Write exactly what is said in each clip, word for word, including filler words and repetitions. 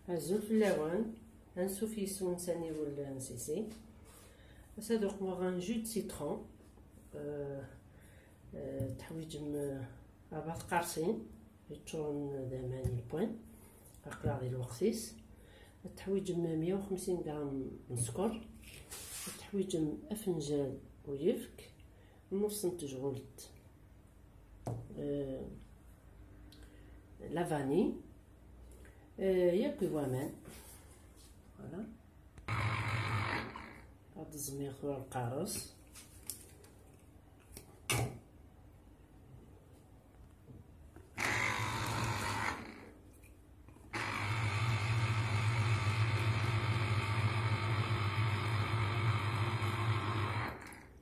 Azul fell-awen. Ansuf yis-wen s aniwel n Sisi. Ass-a ad uqmeɣ un jus de citron. Euh, euh, teḥwiǧem, euh, arbaɛa tqerṣin yeččuren d aman n lpwan. Aql-aɣ di lweqt-is. Ad teḥwiǧem meyya u xemsin gram n sskeṛ. Ad teḥwiǧem afenjal n uyefk, nnuṣ n tejɣult, euh, la vanille, euh, yakk d waman. Voilà. Ad d-ẓmiɣ tura lqaṛes.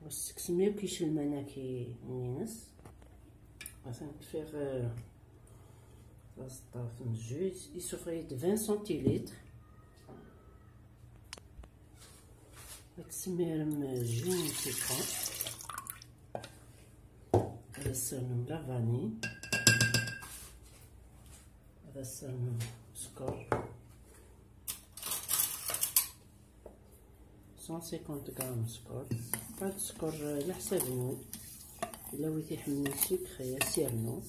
Ad sekksem yakk icelman-agi-ines. Atan kfiɣ, euh, taẓeṭṭa n jus, isuffeɣ-iyi-d vingt centilitres. Ad tesmirem jus n citron. Ad as-ternum la vanille. Ad as-ternum sskeṛ. Cent cinquante grammes sskeṛ. Ad sskeṛ, eh, leḥsab-nwen. Yella wid iḥemmlen sucré, ad s-yernu.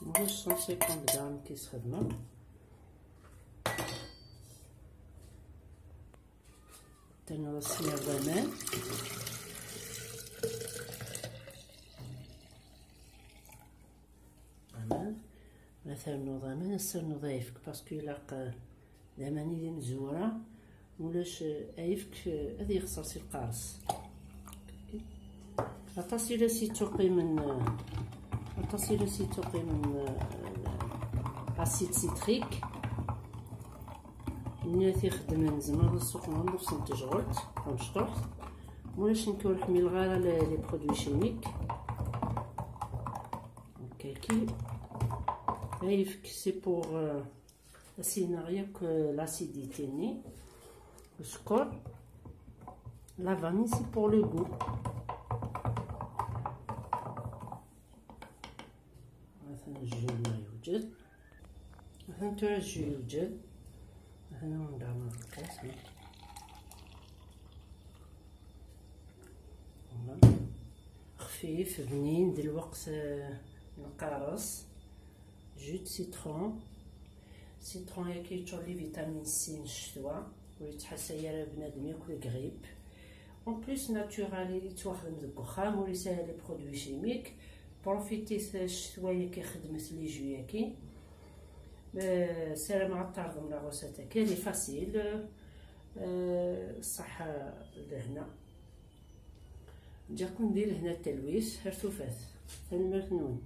Mulac, cent cinquante grammes i s-xedmeɣ. Ternuḍ-as snat waman. Aman. Ma ternuḍ aman, ad ternuḍ ayefk, parce que ilaq, eh, d aman i d imezwura, mulac, eh, ayefk, eh, ad yexṣer si lqaṛes. Aṭas i la s-yettuqqimen, eh, aṭas i la s-yettuqqimen, eh, acide citrique. Nniɣ ad t-ixeddmen, tzemreḍ ad tessuqmeḍ nnefs n tejɣelt tamecṭuḥt. Mulac, nekk ur ḥmileɣ ara les, les produits chimiques. Kaki. Ayefk, c'est pour, euh, ad s-ineɣ yakk, euh, l'acidité-nni. Sskeṛ. La vanille, c'est pour le goût. Atan jus-nneɣ yewjed. Atan tura jus yewjed. Atan ad wen-d-ɛerḍeɣ lqaṛes. Voilà. Xfif, bnin, d lweqt, eh, n lqaṛes. Jus de citron. Citron-agi yeččur les vitamines C n ccetwa. Ur yettḥasay ara bnadem yakk d grippe. En plus, naturel, yettwaxdem deg uxxam, ur yesɛi les produits chimiques. Profitit ccetwa-agi, xedmet les jus-agi. Euh, ssarameɣ ad terḍem la recette-agi. Elle est facile. Euh, ṣṣeḥḥa d lehna. Ǧǧiɣ-ken di lehna d talwit. Ar tufat. Tanemmirt-nwen.